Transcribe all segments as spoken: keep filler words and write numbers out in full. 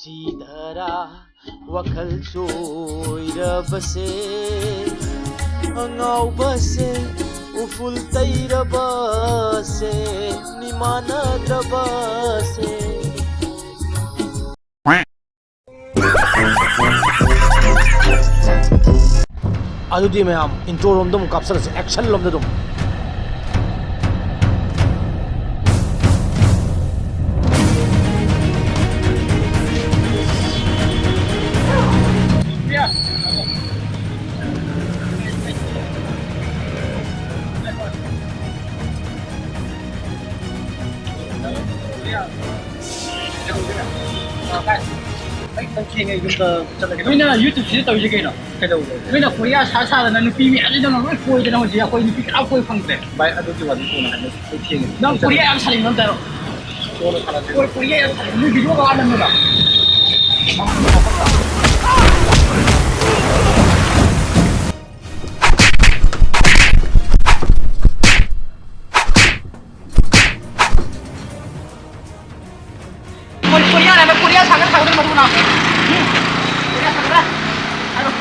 ꯁꯤꯗꯔꯥ ꯋꯥꯈꯜ ꯆꯣꯏꯔꯕꯁꯦ, ꯑꯉꯥꯎꯕꯁꯦ, ꯎꯐꯨꯜ ꯇꯩꯔꯕꯁꯦ, ꯃꯤꯃꯥꯟꯅꯗ꯭ꯔꯕꯁꯦ꯫ ꯑꯗꯨꯗꯤ ꯃꯌꯥꯝ intro ꯔꯣꯝꯗ ꯑꯃꯨꯛ ꯀꯥꯞꯁꯜꯂꯁꯦ, action ꯂꯣꯝꯗ ꯑꯗꯨꯝ꯫ ꯑꯩ ꯈꯤꯇꯪ ꯊꯦꯡꯉꯦ, ꯌꯨꯝꯗ ꯆꯠꯂꯒꯦ꯫ ꯅꯣꯏꯅ YouTube ꯁꯤꯗ ꯇꯧꯔꯤꯁꯦ ꯀꯩꯅꯣ? ꯀꯩꯗꯧꯕ? ꯅꯣꯏꯅ ꯀꯣꯔꯤꯌꯥ ꯁꯥ ꯁꯥꯗꯅ ꯅꯨꯄꯤ ꯃꯌꯥꯝꯁꯤꯗ ꯅꯪ ꯂꯣꯏ ꯀꯣꯏꯗꯅ ꯍꯧꯖꯤꯛ ꯑꯩꯈꯣꯏ ꯅꯨꯄꯤ ꯀꯅꯥꯝ ꯀꯣꯏ ꯐꯪꯗ꯭ꯔꯦ꯫ ꯚꯥꯏ, ꯑꯗꯨꯒꯤ ꯋꯥꯗꯤ ꯀꯣꯟꯅ ꯍꯥꯏꯅꯁꯤ꯫ ꯑꯩ ꯊꯦꯡꯉꯦ꯫ ꯅꯪ ꯀꯣꯔꯤꯌꯥ ꯌꯥꯝ ꯁꯥꯅꯤꯡꯕ ꯑꯝꯇ ꯍꯥꯏꯔꯣ꯫ ꯀꯣꯟꯅ ꯁꯥꯟꯅꯁꯤ꯫ ꯍꯣꯏ, ꯀꯣꯔꯤꯌꯥ ꯌꯥꯝ ꯁꯥꯅꯤꯡꯕ꯫ ꯅꯣꯏ video ꯀꯥꯞꯄ ꯅꯝꯃꯦꯕ꯫ ꯀꯣꯔꯤ-, ꯀꯣꯔꯤꯌꯥ ꯍꯥꯏꯕ, ꯀꯣꯔꯤꯌꯥ ꯁꯥꯒꯠ-, ꯁꯥꯒꯠꯇ꯭ꯔꯣ ꯃꯗꯨꯅ? ꯎꯝ? ꯀꯣꯔꯤꯌꯥ ꯁꯥꯒꯠꯇ꯭ꯔꯥ? ꯍꯥꯏꯔꯣ꯫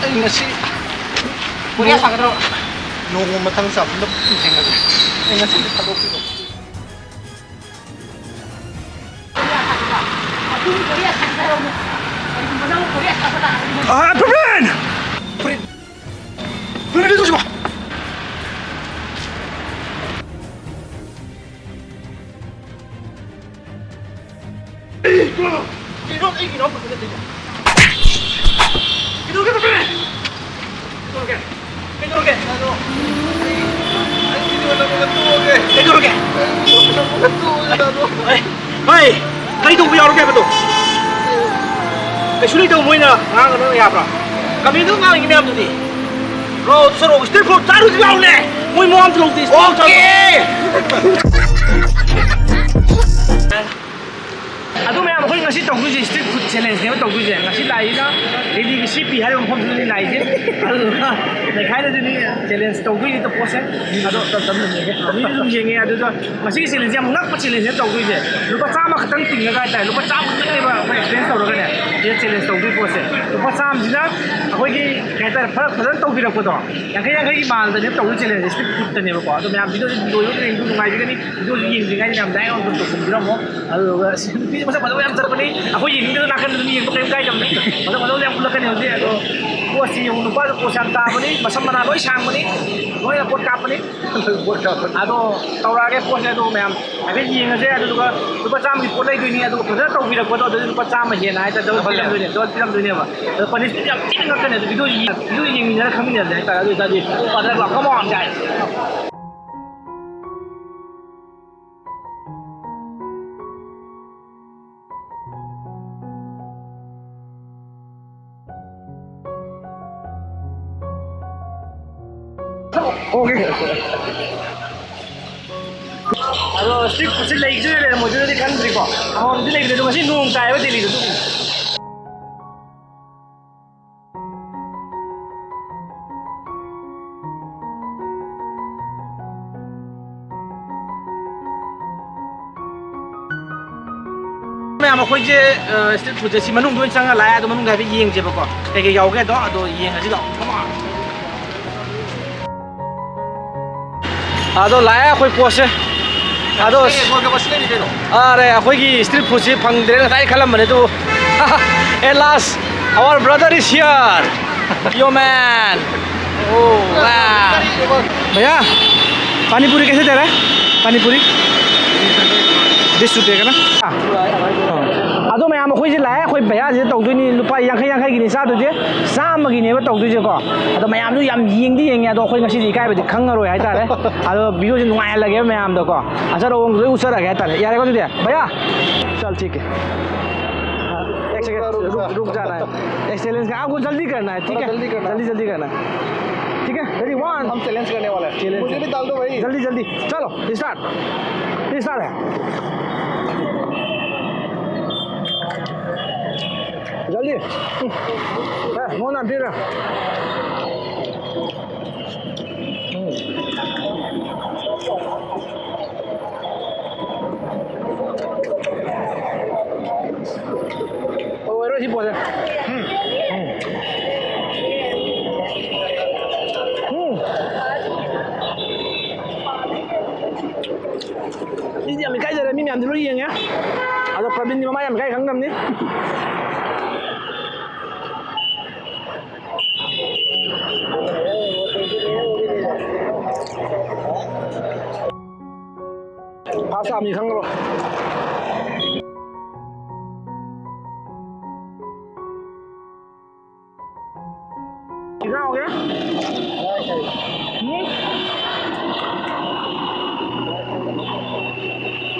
ꯑꯩ ꯉꯁꯤ ꯀꯣꯔꯤꯌꯥ ꯁꯥꯒꯠꯇ꯭ꯔꯣ? ꯅꯣꯡꯃ ꯃꯊꯪ ꯆꯥꯕꯗ ꯄꯨꯟꯅ ꯊꯦꯡꯅꯁꯦ꯫ ꯑꯩ ꯉꯁꯤꯗꯤ ꯊꯥꯗꯣꯛꯄꯤꯔꯣ꯫ ꯀꯣꯔꯤꯌꯥ ꯁꯥꯒꯠꯇ꯭ꯔꯥ? ꯑꯗꯨꯝ ꯀꯣꯔꯤꯌꯥ ꯁꯥꯒꯠꯇ꯭ꯔꯥ? ꯀꯔꯤꯒꯨꯝꯕ ꯅꯪ ꯀꯣꯔꯤꯌꯥ ꯁꯥꯒꯠꯇ꯭ꯔꯥ? ꯑꯥ, ꯄ꯭ꯔꯕꯤꯟ! ꯄ꯭ꯔꯕꯤꯟ! ꯄ꯭ꯔꯕꯤꯟ, ꯂꯩꯊꯣꯛꯁꯤꯀꯣ! ꯀꯩꯅꯣ ꯑꯩꯒꯤ ꯏꯅꯥꯎꯄꯥꯗꯨꯅ ꯇꯧꯔꯤꯁꯦ? ꯀꯩꯗꯧꯔꯒꯦ ꯇꯧꯔꯦ? ꯀꯩꯗꯧꯔꯒꯦ? ꯀꯩꯗꯧꯔꯒꯦ? ꯀꯩꯗꯧꯔꯒꯦ? ꯍꯩ, ꯍꯩ, ꯀꯔꯤ ꯇꯧꯕ ꯌꯥꯎꯔꯒꯦ ꯍꯥꯏꯕꯗꯣ? ꯀꯩꯁꯨ ꯂꯩꯇꯕ ꯃꯣꯏꯅ ꯉꯥꯡꯒꯗꯕ ꯌꯥꯕ꯭ꯔꯥ? ꯀꯃꯦꯟꯗ ꯉꯥꯡꯉꯤ ꯃꯌꯥꯝꯗꯨꯗꯤ꯫ ꯔꯣ, ꯁꯣꯔꯣ, street food ꯆꯥꯔꯨꯁꯤ ꯂꯥꯎꯅꯦ꯫ ꯃꯣꯏ ꯃꯋꯥ ꯑꯝꯇ ꯂꯧꯗꯦ꯫ ꯑꯣꯀꯦ꯫ ꯑꯗꯨ ꯃꯌꯥꯝ, ꯑꯩꯈꯣꯏ ꯉꯁꯤ ꯇꯧꯗꯣꯏꯁꯦ street food challengeꯅꯦꯕ ꯇꯧꯗꯣꯏꯁꯦ꯫ ꯉꯁꯤ ꯂꯥꯛꯏꯁꯤꯅ ꯗꯦꯜꯂꯤꯒꯤ ꯁꯤ ꯄꯤ ꯍꯥꯏꯔꯤꯕ ꯃꯐꯝꯁꯤꯗꯅꯤ ꯂꯥꯛꯏꯁꯦ꯫ ꯑꯗꯨꯗꯨꯅ ꯅꯩꯈꯥꯏꯗꯗꯣꯏꯅꯤ, challenge ꯇꯧꯗꯣꯏꯅꯤ ꯄꯣꯠꯁꯦ꯫ ꯑꯗꯣ ꯃꯤꯗꯤ ꯑꯗꯨꯝ ꯌꯦꯡꯉꯦ꯫ ꯑꯗꯨꯗ ꯉꯁꯤꯒꯤ challengeꯁꯦ ꯌꯥꯝ ꯉꯛꯄ challengeꯅꯦ ꯇꯧꯗꯣꯏꯁꯦ꯫ ꯂꯨꯄꯥ ꯆꯥꯝꯃ ꯈꯛꯇꯪ ꯇꯤꯡꯉꯒ ꯍꯥꯏꯇꯥꯔꯦ, ꯂꯨꯄꯥ ꯆꯥꯝꯃ ꯈꯛꯇꯪꯅꯦꯕ ꯑꯩꯈꯣꯏ expense ꯇꯧꯔꯒꯅꯦ ꯁꯤꯗ challenge ꯇꯧꯗꯣꯏ ꯄꯣꯠꯁꯦ꯫ ꯂꯨꯄꯥ ꯆꯥꯝꯃꯁꯤꯅ ꯑꯩꯈꯣꯏꯒꯤ ꯀꯩ ꯍꯥꯏꯇꯥꯔꯦ, ꯐꯔꯛ ꯐꯖꯅ ꯇꯧꯕꯤꯔꯛꯄꯗꯣ, ꯌꯥꯡꯈꯩ ꯌꯥꯡꯈꯩꯒꯤ ꯃꯥꯜꯗꯅꯦꯕ ꯇꯧꯗꯣꯏ challengeꯁꯦ street foodꯇꯅꯦꯕꯀꯣ꯫ ꯑꯗꯣ ꯃꯌꯥꯝ videoꯁꯦ ꯂꯣꯏꯕ ꯌꯦꯡꯕ ꯅꯨꯡꯉꯥꯏꯕꯤꯒꯅꯤ꯫ Videoꯁꯦ ꯌꯦꯡꯗ꯭ꯔꯤꯉꯩꯗ ꯃꯌꯥꯝ like ꯑꯃ ꯇꯧꯁꯤꯟꯕꯤꯔꯝꯃꯣ꯫ ꯑꯗꯨꯒ ꯑꯁ, ꯅꯨꯄꯤ ꯃꯁꯛ ꯐꯖꯕ ꯌꯥꯝ ꯆꯠꯄꯅꯤ꯫ ꯑꯩꯈꯣꯏ ꯌꯦꯡꯅꯤꯡꯗꯕ ꯅꯥꯀꯟꯗ ꯑꯗꯨꯝ ꯌꯦꯡꯕ ꯀꯩꯝ ꯀꯥꯏꯗꯕꯅꯤ꯫ ꯃꯁꯛ ꯐꯖꯕ ꯌꯥꯝ ꯄꯨꯜꯂꯛꯀꯅꯤ ꯍꯧꯖꯤꯛ꯫ ꯑꯗꯣ ꯄꯣꯠꯁꯤ ꯌꯦꯡꯉꯨ, ꯅꯨꯄꯥꯁꯨ ꯄꯣꯠꯁ ꯌꯥꯝ ꯇꯥꯕꯅꯤ, ꯃꯁꯝ ꯃꯅꯥ ꯂꯣꯏ ꯁꯥꯡꯕꯅꯤ, ꯂꯣꯏꯅ ꯄꯣꯠ ꯀꯥꯞꯄꯅꯤ꯫ ꯑꯗꯣ ꯇꯧꯔꯛꯑꯒꯦ ꯄꯣꯠꯁꯦ꯫ ꯑꯗꯣ ꯃꯌꯥꯝ ꯍꯥꯏꯐꯦꯠ ꯌꯦꯡꯉꯁꯦ꯫ ꯑꯗꯨꯗꯨꯒ ꯂꯨꯄꯥ ꯆꯥꯝꯃꯒꯤ ꯄꯣꯠ ꯂꯩꯗꯣꯏꯅꯤ, ꯑꯗꯨꯒ ꯐꯖꯅ ꯇꯧꯕꯤꯔꯛꯄꯗꯣ ꯑꯗꯨꯗꯤ ꯂꯨꯄꯥ ꯆꯥꯝꯃ ꯍꯦꯟꯅ ꯍꯥꯏꯇꯥꯔꯦ double ꯄꯤꯔꯝꯗꯣꯏꯅꯦ, double ꯄꯤꯔꯝꯗꯣꯏꯅꯦꯕ꯫ ꯑꯗꯣ punishment ꯌꯥꯝ ꯊꯤꯅ ꯉꯛꯀꯅꯤ꯫ ꯑꯗꯨ video ꯌꯦꯡ-, video ꯌꯦꯡꯃꯤꯟꯅꯔ ꯈꯪꯃꯤꯟꯅꯔꯁꯦ ꯍꯥꯏꯇꯥꯔꯦ꯫ ꯑꯗꯨ ꯑꯣꯏꯇꯥꯔꯗꯤ, come on, guys꯫ Okay. ꯑꯗꯣ street foodꯁꯦ ꯂꯩꯒꯗꯣꯏꯔꯥ ꯂꯩꯔꯝꯃꯣꯏꯗꯣꯏꯔꯗꯤ ꯈꯪꯗ꯭ꯔꯤꯀꯣ꯫ ꯑꯃꯃꯝꯗꯤ ꯂꯩꯕꯅꯦ, ꯑꯗꯣ ꯉꯁꯤ ꯅꯣꯡ ꯇꯥꯏꯌꯦꯕ ꯗꯦꯜꯂꯤꯗ, ꯑꯗꯨꯒꯤ꯫ ꯃꯌꯥꯝ, ꯑꯩꯈꯣꯏꯁꯦ, ꯑ, street foodꯁꯦ ꯁꯤ ꯃꯅꯨꯡꯗ ꯑꯣꯏꯅ ꯆꯪꯉ ꯂꯥꯛꯑꯦ꯫ ꯑꯗꯣ ꯃꯅꯨꯡꯗ ꯍꯥꯏꯐꯦꯠ ꯌꯦꯡꯁꯦꯕꯀꯣ, ꯀꯩꯀꯩ ꯌꯥꯎꯒꯦ ꯑꯗꯣ, ꯑꯗꯣ ꯌꯦꯡꯉꯁꯤ ꯂꯥꯛꯑꯣ꯫ Come on. ꯑꯗꯣ ꯂꯥꯛꯑꯦ ꯑꯩꯈꯣꯏ ꯄꯣꯠꯁꯦ꯫ ꯑꯗꯣ ꯑꯦ, ꯕꯣꯜꯒ ꯃꯁꯤ ꯂꯩꯔꯤ ꯀꯩꯅꯣ? ꯑꯔꯦ, ꯑꯩꯈꯣꯏꯒꯤ street foodꯁꯤ ꯐꯪꯗ꯭ꯔꯦꯅ ꯉꯁꯥꯏ ꯈꯜꯂꯝꯕꯅꯦ, ꯑꯗꯨꯕꯨ at last our brother is here. Yo, man. Oh, wow. भैया, पानी पूरी कैसे दे रहा है? पानी पूरी? बीस रुपये का ना? हाँ। ꯑꯗꯣ ꯃꯌꯥꯝ, ꯑꯩꯈꯣꯏꯁꯦ ꯂꯥꯛꯑꯦ, ꯑꯩꯈꯣꯏ ꯚꯩꯌꯥꯁꯤꯗ ꯇꯧꯗꯣꯏꯅꯤ, ꯂꯨꯄꯥ ꯌꯥꯡꯈꯩ ꯌꯥꯡꯈꯩꯒꯤꯅꯤ ꯆꯥꯗꯣꯏꯁꯦ, ꯆꯥꯝꯃꯒꯤꯅꯦꯕ ꯇꯧꯗꯣꯏꯁꯦꯀꯣ꯫ ꯑꯗꯣ ꯃꯌꯥꯝꯁꯨ ꯌꯥꯝ ꯌꯦꯡꯗꯤ ꯌꯦꯡꯉꯦ, ꯑꯗꯣ ꯑꯩꯈꯣꯏ ꯉꯁꯤꯗꯤ ꯏꯀꯥꯏꯕꯗꯤ ꯈꯪꯉꯔꯣꯏ ꯍꯥꯏꯇꯥꯔꯦ꯫ ꯑꯗꯣ videoꯁꯦ ꯅꯨꯡꯉꯥꯏꯍꯜꯂꯒꯦꯕ ꯃꯌꯥꯝꯗꯀꯣ, ꯑꯆꯠ ꯑꯋꯣꯡꯗꯣ ꯂꯣꯏ ꯎꯠꯆꯔꯒꯦ ꯍꯥꯏꯇꯥꯔꯦ꯫ ꯌꯥꯔꯦꯀꯣ ꯑꯗꯨꯗꯤ? भैया, चल ठीक है। हाँ, एक second, रुक, रुक जाना है। एक challenge का आपको जल्दी करना है, ठीक है? जल्दी करना है। जल्दी, जल्दी करना है। ठीक है? Ready, one। हम challenge करने वाला है। Challenge। मुझे भी डाल दो भाई। जल्दी, जल्दी। चलो, start। Start है। ꯆꯠꯂꯤ꯫ ꯎꯝ꯫ ꯑꯦ, ꯃꯉꯣꯟꯗ ꯍꯥꯟꯅ ꯄꯤꯔ꯫ ꯎꯝ꯫ ꯑꯣꯏꯔꯣꯏ ꯁꯤ ꯄꯣꯠꯁꯦ꯫ ꯎꯝ꯫ ꯎꯝ꯫ ꯎꯝ꯫ ꯃꯤꯗꯤ ꯌꯥꯝ ꯏꯀꯥꯏꯖꯔꯦ, ꯃꯤ ꯃꯌꯥꯝꯗꯤ ꯂꯣꯏ ꯌꯦꯡꯉꯦ꯫ ꯑꯗꯣ ꯄ꯭ꯔꯕꯤꯟꯗꯤ ꯃꯃꯥ ꯌꯥꯝ ꯏꯀꯥꯏ ꯈꯪꯗꯕꯅꯤ꯫ ꯐꯥꯁ ꯇꯥꯕꯅꯤ ꯈꯪꯉꯕ? ꯏꯟꯖꯥꯡ ꯍꯥꯎꯒꯦ? ꯎꯝ?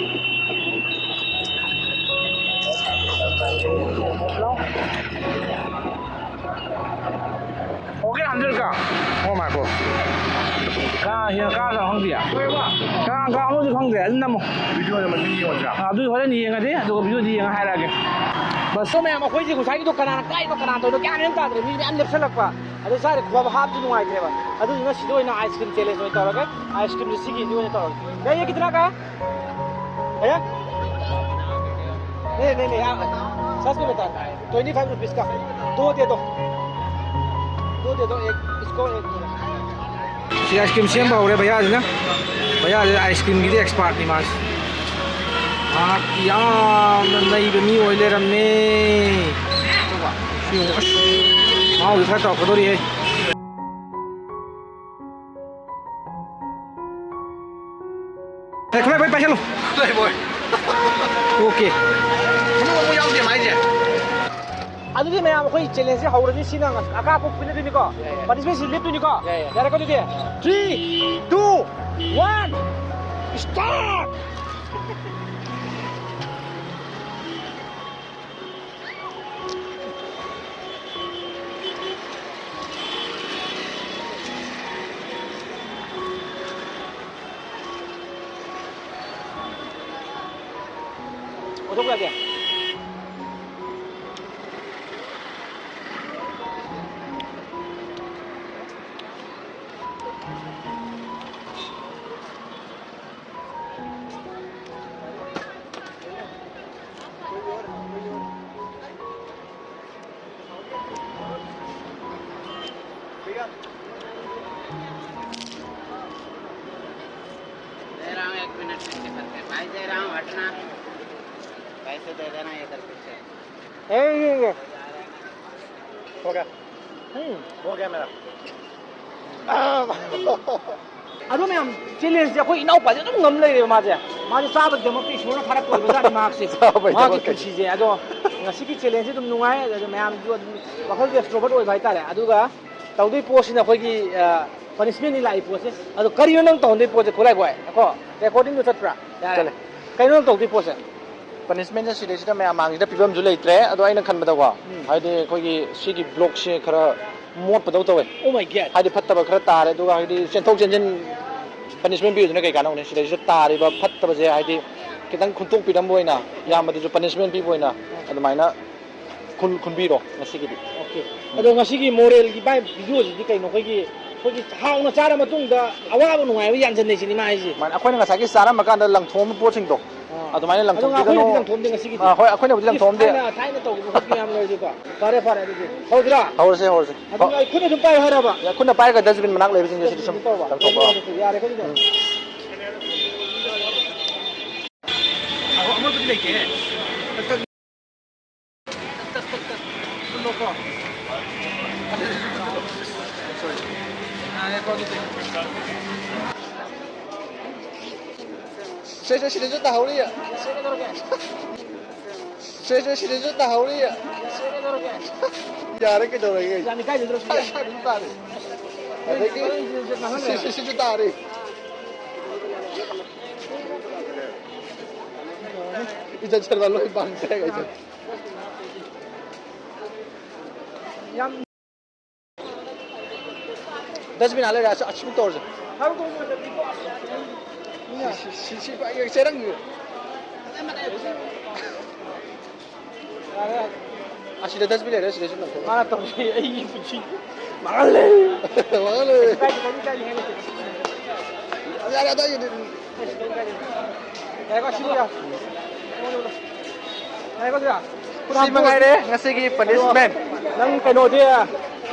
ꯍꯜꯂꯣ? ꯑꯣꯀꯦ, ꯍꯟꯖꯤꯜꯂꯛꯀ꯫ ꯑꯣ ꯃꯥꯏ ꯒꯣꯗ꯫ ꯀꯅꯥ ꯍꯦꯟꯅ ꯀꯥꯈ꯭ꯔ ꯈꯪꯗꯦ꯫ ꯀꯅꯥ ꯀꯥꯕꯅꯣꯗꯤ ꯈꯪꯗꯦ꯫ ꯑꯗꯨꯝ ꯅꯝꯃꯣ꯫ ꯚꯤꯗꯤꯑꯣꯗ ꯃꯇꯦꯛ ꯌꯦꯡꯉꯨꯗ꯭ꯔꯥ? ꯑꯥ, ꯑꯗꯨ ꯍꯣꯔꯦꯟ ꯌꯦꯡꯉꯗꯤ, ꯑꯗꯨꯒ ꯚꯤꯗꯤꯑꯣꯗꯤ ꯌꯦꯡꯉ ꯍꯥꯏꯔꯛꯑꯒꯦ꯫ ꯕꯁꯇꯣ ꯃꯌꯥꯝ ꯑꯩꯈꯣꯏꯁꯦ ꯉꯁꯥꯏꯒꯤꯗꯣ ꯀꯅꯥꯅ ꯀꯥꯏꯅꯣ, ꯀꯅꯥꯅ ꯇꯧꯔꯤꯅꯣ ꯒ꯭ꯌꯥꯟ ꯃꯦꯟ ꯇꯥꯗ꯭ꯔꯦ꯫ ꯃꯤ ꯃꯌꯥꯝ ꯂꯦꯞꯁꯜꯂꯛꯄ꯫ ꯑꯗꯨ ꯁ꯭ꯋꯥꯏꯗ ꯈꯨꯕꯝ ꯍꯥꯞꯄꯁꯨ ꯅꯨꯡꯉꯥꯏꯇ꯭ꯔꯦꯕ꯫ ꯑꯗꯨꯗꯨꯅ ꯁꯤꯗ ꯑꯣꯏꯅ ꯑꯥꯏꯁ ꯀ꯭ꯔꯤꯝ ꯆꯦꯂꯦꯟꯖ ꯑꯣꯏꯅ ꯇꯧꯔꯒꯦ꯫ ꯑꯥꯏꯁ ꯀ꯭ꯔꯤꯝꯁꯦ ꯁꯤꯒꯤꯁꯤ ꯑꯣꯏꯅ ꯇꯧꯔꯒꯦ꯫ ꯌꯥꯏꯌꯦ, ꯀꯤꯇꯅꯥ ꯀꯥ? भैया? नहीं, नहीं, नहीं, आप सच में बता रहे हैं। ट्वेंटी फ़ाइव रुपीज़ का दो दे दो। दो दे दो, एक इसको, एक मेरा। ꯁꯤ ꯑꯥꯏꯁ ꯀ꯭ꯔꯤꯝ ꯁꯦꯝꯕ ꯍꯧꯔꯦ ꯚꯩꯌꯥꯁꯤꯅ꯫ ꯚꯩꯌꯥꯁꯤ ꯑꯥꯏꯁ ꯀ꯭ꯔꯤꯝꯒꯤꯗꯤ ꯑꯦꯛꯁꯄꯥꯔꯠꯅꯤ ꯃꯥꯁꯤ꯫ ꯃꯍꯥꯛꯇꯤ ꯌꯥꯝꯅ ꯅꯩꯕ ꯃꯤ ꯑꯣꯏ ꯂꯩꯔꯝꯃꯦ꯫ ꯁꯤ ꯌꯦꯡꯉꯨ, ꯑꯁ, ꯃꯍꯥꯎꯗꯤ ꯈꯔ ꯇꯧꯔꯛꯀꯗꯧꯔꯤꯍꯦ꯫ ꯑꯦ, ꯈꯨꯠꯂꯥꯏ ꯐꯠ ꯄꯥꯏꯁꯜꯂꯨ꯫ ꯈꯨꯠꯂꯥꯏ ꯕꯣꯏ꯫ ꯑꯣꯀꯦ꯫ ꯃꯅꯨꯡ ꯑꯃꯨꯛ ꯌꯥꯎꯗꯦ ꯃꯥꯏꯁꯦ꯫ ꯑꯗꯨꯗꯤ ꯃꯌꯥꯝ ꯑꯩꯈꯣꯏ ꯆꯦꯂꯦꯟꯖꯁꯦ ꯍꯧꯔꯅꯤ꯫ ꯁꯤꯅ ꯑꯀꯥꯞꯄ ꯄꯤꯅꯗꯣꯏꯅꯤꯀꯣ꯫ ꯌꯥꯏ, ꯌꯥꯏ꯫ ꯄꯥꯔꯇꯤꯁꯤꯄꯦꯟꯁꯤ ꯂꯦꯞꯇꯣꯏꯅꯤꯀꯣ꯫ ꯌꯥꯏ, ꯌꯥꯏ꯫ ꯌꯥꯔꯦꯀꯣ ꯑꯗꯨꯗꯤ? Three, two, one, start! ꯑꯣꯟꯊꯣꯛꯂꯒꯦ꯫ दे रहा हूँ, एक मिनट में चक्कर पे। भाई, दे रहा हूँ, हटना। पैसे दे देना, ये करके चल। ए, ये, ये। हो गया। हम्म। हो गया मेरा। ꯑꯗꯣ ꯃꯌꯥꯝ, ꯆꯦꯂꯦꯟꯖꯁꯦ ꯑꯩꯈꯣꯏ ꯏꯅꯥꯎꯄꯥꯁꯦ ꯑꯗꯨꯝ ꯉꯝ ꯂꯩꯔꯦꯕ꯫ ꯃꯥꯁꯦ, ꯃꯥꯁꯦ ꯆꯥꯕꯒꯤꯗꯃꯛꯇ ꯏꯁꯣꯔꯅ ꯊꯥꯔꯛꯄ ꯑꯣꯏꯕꯖꯥꯠꯅꯤ ꯃꯍꯥꯛꯁꯦ꯫ ꯆꯥꯕꯒꯤꯗꯃꯛꯇ꯫ ꯃꯥꯒꯤ ꯄꯨꯟꯁꯤꯁꯦ꯫ ꯑꯗꯣ ꯉꯁꯤꯒꯤ ꯆꯦꯂꯦꯟꯖꯁꯦ ꯑꯗꯨꯝ ꯅꯨꯡꯉꯥꯏ, ꯑꯗꯨ ꯃꯌꯥꯝꯁꯨ ꯑꯗꯨꯝ ꯋꯥꯈꯜꯁꯦ ꯑꯦꯛꯁꯇ꯭ꯔꯣꯚꯔꯠ ꯑꯣꯏꯕ ꯍꯥꯏꯇꯥꯔꯦ꯫ ꯑꯗꯨꯒ ꯇꯧꯗꯣꯏ ꯄꯣꯠꯁꯤꯅ ꯑꯩꯈꯣꯏꯒꯤ, ꯑ, ꯄꯅꯤꯁꯃꯦꯟꯅꯤ ꯂꯥꯛꯏ ꯄꯣꯠꯁꯦ꯫ ꯑꯗꯣ ꯀꯔꯤꯅꯣ ꯅꯪ ꯇꯧꯍꯟꯗꯣꯏ ꯄꯣꯠꯁꯦ, ꯈꯨꯠꯂꯥꯏ ꯕꯣꯏ? ꯀꯣ, ꯔꯦꯀꯣꯔꯗꯤꯡꯗꯣ ꯆꯠꯄ꯭ꯔꯥ? ꯌꯥꯔꯦ꯫ ꯆꯠꯂꯦ꯫ ꯀꯩꯅꯣ ꯅꯪ ꯇꯧꯗꯣꯏ ꯄꯣꯠꯁꯦ? ꯄꯅꯤꯁꯃꯦꯟꯁꯦ ꯁꯤꯗꯩꯁꯤꯗ ꯃꯌꯥꯝ ꯃꯥꯡꯁꯤꯗ ꯄꯤꯐꯝꯁꯨ ꯂꯩꯇ꯭ꯔꯦ꯫ ꯑꯗꯣ ꯑꯩꯅ ꯈꯟꯕꯗꯀꯣ, ꯎꯝ꯫ ꯍꯥꯏꯗꯤ ꯑꯩꯈꯣꯏꯒꯤ ꯁꯤꯒꯤ ꯕ꯭ꯂꯣꯛꯁꯦ ꯈꯔ ꯃꯣꯠꯄꯗꯧ ꯇꯧꯋꯦ꯫ Oh my God! ꯍꯥꯏꯗꯤ ꯐꯠꯇꯕ ꯈꯔ ꯇꯥꯔꯦ, ꯑꯗꯨꯒ ꯍꯥꯏꯗꯤ ꯆꯦꯟꯊꯣꯛ ꯆꯦꯟꯁꯤꯟ ꯄꯅꯤꯁꯃꯦꯟ ꯄꯤꯕꯗꯨꯅ ꯀꯩ ꯀꯥꯟꯅꯧꯅꯤ? ꯁꯤꯗꯩꯁꯤꯗ ꯇꯥꯔꯤꯕ ꯐꯠꯇꯕꯁꯦ ꯍꯥꯏꯗꯤ ꯈꯤꯇꯪ ꯈꯨꯟꯇꯣꯛꯄꯤꯔꯝꯕ ꯑꯣꯏꯅ, ꯌꯥꯝꯕꯗꯨꯁꯨ ꯄꯅꯤꯁꯃꯦꯟ ꯄꯤꯕ ꯑꯣꯏꯅ ꯑꯗꯨꯃꯥꯏꯅ ꯈꯨꯟ-, ꯈꯨꯟꯕꯤꯔꯣ ꯉꯁꯤꯒꯤꯗꯤ꯫ ꯑꯣꯀꯦ꯫ ꯑꯗꯣ ꯉꯁꯤꯒꯤ ꯃꯣꯔꯦꯜꯒꯤ ꯃꯥꯏ ꯚꯤꯗꯤꯑꯣꯁꯤꯗꯤ ꯀꯩꯅꯣ? ꯑꯩꯈꯣꯏꯒꯤ, ꯑꯩꯈꯣꯏꯒꯤ ꯍꯥꯎꯅ ꯆꯥꯔ ꯃꯇꯨꯡꯗ ꯑꯋꯥꯕ ꯅꯨꯡꯉꯥꯏꯕ ꯌꯥꯟꯁꯤꯟꯅꯩꯁꯤꯅꯤ ꯃꯥ ꯍꯥꯏꯁꯦ꯫ ꯃꯥꯅꯦ, ꯑꯩꯈꯣꯏꯅ ꯉꯁꯥꯏꯒꯤ ꯆꯥꯔꯝꯕ ꯀꯥꯟꯗ ꯂꯪꯊꯣꯛꯑꯝꯕ ꯄꯣꯠꯁꯤꯡꯗꯣ, ꯑꯥ꯫ ꯑꯗꯨꯃꯥꯏꯅ ꯑꯗꯣ ꯂꯪꯊꯣꯛꯄꯤꯒꯅꯨ꯫ ꯑꯩꯈꯣꯏꯅꯗꯤ ꯂꯪꯊꯣꯛꯑꯝꯗꯦ ꯉꯁꯤꯒꯤꯗꯤ꯫ ꯑꯥ, ꯍꯣꯏ, ꯑꯩꯈꯣꯏꯅꯕꯨꯗꯤ ꯏꯁ, ꯂꯪꯊꯣꯛꯑꯝꯗꯦ꯫ ꯊꯥꯏꯅ, ꯊꯥꯏꯅ ꯇꯧꯈꯤꯕ ꯈꯣꯠꯈꯤꯕ ꯌꯥꯝ ꯂꯩꯔꯁꯨꯀꯣ꯫ ꯐꯔꯦ, ꯐꯔꯦ, ꯑꯗꯨꯗꯤ ꯍꯧꯁꯤꯔꯥ? ꯍꯧꯔꯁꯦ, ꯍꯧꯔꯁꯦ꯫ ꯑꯗꯨꯝ ꯍꯣ-, ꯑꯩ ꯈꯨꯠꯅ ꯑꯗꯨꯝ ꯄꯥꯏꯌꯨ ꯍꯥꯏꯔꯕ? ꯌꯥ, ꯈꯨꯠꯅ ꯄꯥꯏꯔꯒ ꯗꯁꯕꯤꯟ ꯃꯅꯥꯛ ꯂꯩꯕꯁꯤꯡꯁꯦ ꯁꯤꯗ ꯁꯨꯝ ꯇꯧꯕ꯫ ꯂꯪꯊꯣꯛꯄ꯫ ꯌꯥꯔꯦ, ꯑꯗꯨꯗꯤ꯫ ꯎꯝ꯫ ꯑꯍꯣ, ꯑꯃꯣꯠꯄꯗꯤ ꯂꯩꯇꯦ꯫ ꯇꯛ, ꯇꯛ, ꯇꯛ, ꯇꯛ, ꯇꯛ꯫ ꯄꯨꯜꯂꯣꯀꯣ꯫ ꯌꯥꯔꯦꯀꯣ, ꯑꯗꯨꯗꯤ꯫ ꯁꯦ, ꯁꯦ, ꯁꯤꯗꯁꯨ ꯇꯥꯍꯧꯔꯤ꯫ ꯁꯦ, ꯁꯦ, ꯁꯤꯗꯁꯨ ꯇꯥꯍꯧꯔꯤ꯫ ꯌꯥꯔꯦ, ꯀꯩꯗꯧꯔꯒꯦ? ꯌꯥꯅꯤ, ꯀꯥꯏꯗ ꯅꯠꯇ꯭ꯔꯁꯨ ꯌꯥꯏ꯫ ꯑꯗꯨꯝ ꯇꯥꯔꯦ꯫ ꯑꯗꯒꯤ ꯁꯤ, ꯁꯤ, ꯁꯤꯁꯨ ꯇꯥꯔꯤ꯫ ꯏꯖꯠ ꯁꯔꯃ ꯂꯣꯏ ꯃꯥꯡꯈ꯭ꯔꯦ ꯀꯩꯁꯦ꯫ ꯌꯥꯝ ꯗꯁꯕꯤꯟ ꯑꯥ ꯂꯩꯔꯦ, ꯑꯁꯤ, ꯑꯁꯤꯃꯨꯛ ꯇꯧꯔꯁꯦ꯫ ꯁꯤ, ꯁꯤ, ꯁꯤ, ꯁꯤ, ꯆꯦꯔꯪ꯫ ꯑꯁꯤꯗ ꯗꯁꯕꯤꯟ ꯂꯩꯔꯦ, ꯁꯤꯗꯁꯨ ꯂꯪꯊꯣꯛꯑꯣ꯫ ꯃꯥꯅ ꯇꯧꯔꯤ, ꯑꯩꯒꯤ ꯄꯨꯟꯁꯤ ꯃꯥꯡꯍꯜꯂꯦ꯫ ꯃꯥꯡꯍꯜꯂꯦ꯫ ꯀꯥꯏꯗꯦ, ꯀꯥꯏꯗꯦ, ꯀꯥꯏꯗꯦ, ꯀꯥꯏꯗꯦ꯫ ꯌꯥꯔꯦ, ꯑꯗꯥꯏꯒꯤꯗꯤ꯫ ꯌꯥꯔꯦꯀꯣ, ꯁꯤꯕꯨ ꯌꯥ-, ꯌꯥꯔꯦꯀꯣ, ꯁꯤꯕꯨ ꯌꯥ-, ꯁꯤ ꯃꯉꯥꯏꯔꯦ ꯉꯁꯤꯒꯤ punishment꯫ ꯅꯪ ꯀꯩꯅꯣꯗꯤ,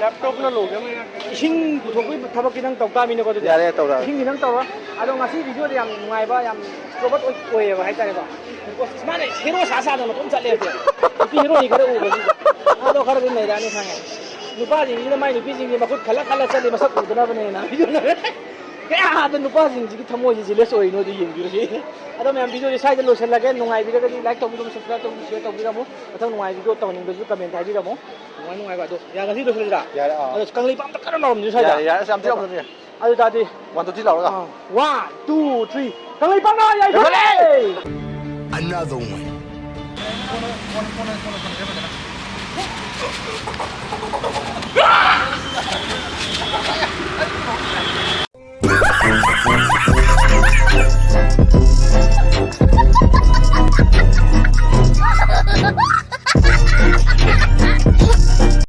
ꯂꯦꯞꯇꯣꯞꯅ ꯂꯣꯏꯈ꯭ꯔꯕꯅꯤꯅ꯫ ꯏꯁꯤꯡ ꯄꯨꯊꯣꯛꯄꯒꯤ ꯊꯕꯛꯇꯤ ꯅꯪ ꯇꯧ ꯇꯥꯃꯤꯅꯦꯀꯣ ꯑꯗꯨꯗꯤ? ꯌꯥꯔꯦ, ꯇꯧꯔꯛꯑꯒꯦ꯫ ꯏꯁꯤꯡꯗꯤ ꯅꯪ ꯇꯧꯔꯣ꯫ ꯑꯗꯣ ꯉꯁꯤ ꯚꯤꯗꯤꯑꯣꯗ ꯌꯥꯝ ꯅꯨꯡꯉꯥꯏꯕ, ꯌꯥꯝ ꯏꯁꯇ꯭ꯔꯣꯕꯠ ꯑꯣꯏ-, ꯑꯣꯏꯌꯦꯕ ꯍꯥꯏꯇꯥꯔꯦꯀꯣ꯫ ꯃꯥꯅ ꯍꯦꯔꯣ ꯁꯥ ꯁꯥꯗꯅ ꯃꯇꯣꯝ ꯆꯠꯂꯦꯕ꯫ ꯅꯨꯄꯤ ꯍꯦꯔꯣꯅꯤ ꯈꯔ ꯎꯕꯁꯤꯗ꯫ ꯑꯗꯣ ꯈꯔꯗꯤ ꯅꯩꯔꯛꯑꯅꯤ ꯈꯪꯉꯦ꯫ ꯅꯨꯄꯥꯁꯤꯡꯁꯤꯅ ꯃꯥꯏ ꯅꯨꯄꯤꯁꯤꯡꯁꯤ ꯃꯈꯨꯠ ꯈꯜꯂ ꯈꯜꯂ ꯆꯠꯂꯤ, ꯃꯁꯛ ꯎꯗꯅꯕꯅꯦꯅ꯫ ꯀꯌꯥꯗ ꯅꯨꯄꯥꯁꯤꯡꯁꯤꯒꯤ ꯊꯃꯣꯏꯁꯤ ꯖꯤꯂꯦꯁ ꯑꯣꯏꯔꯤꯅꯣ ꯑꯗꯨ ꯌꯦꯡꯕꯤꯔꯁꯤ꯫ ꯑꯗꯣ ꯃꯌꯥꯝ, ꯚꯤꯗꯤꯑꯣꯁꯦ ꯁ꯭ꯋꯥꯏꯗ ꯂꯣꯏꯁꯤꯜꯂꯒꯦ꯫ ꯅꯨꯡꯉꯥꯏꯕꯤꯔꯒꯗꯤ ꯂꯥꯏꯛ ꯇꯧꯕꯤꯔꯝꯃꯨ, ꯁꯕꯁꯀ꯭ꯔꯥꯏꯕ ꯇꯧꯕꯤꯔꯝꯃꯨ, ꯁꯤꯌꯔ ꯇꯧꯕꯤꯔꯝꯃꯨ꯫ ꯃꯊꯪ ꯅꯨꯡꯉꯥꯏꯕ ꯚꯤꯗꯤꯑꯣ ꯇꯧꯍꯟꯅꯤꯡꯕꯁꯨ ꯀꯃꯦꯟꯇ ꯍꯥꯏꯕꯤꯔꯝꯃꯨ꯫ ꯅꯨꯡꯉꯥꯏ ꯅꯨꯡꯉꯥꯏꯕ ꯑꯗꯣ꯫ ꯌꯥ, ꯉꯁꯤ ꯂꯣꯏꯁꯤꯜꯂꯁꯤꯔꯥ? ꯌꯥꯔꯦ, ꯑꯥ꯫ ꯑꯗꯣ ꯀꯪꯂꯩꯄꯥꯛꯇ ꯀꯟꯅ ꯂꯥꯎꯔꯝꯁꯤ ꯁ꯭ꯋꯥꯏꯗ꯫ ꯌꯥꯔꯦ, ꯌꯥꯔꯦ, ꯑꯁ, ꯌꯥꯝ ꯊꯤ ꯂꯥꯎꯔꯝꯁꯤ꯫ ꯑꯗꯨ ꯇꯥꯔꯗꯤ ꯋꯥꯟ, ꯇꯨ, ꯊ꯭ꯔꯤ꯫ ꯀꯪꯂꯩꯄꯥꯛꯅ ꯌꯥꯏꯐꯔꯦ! Another one.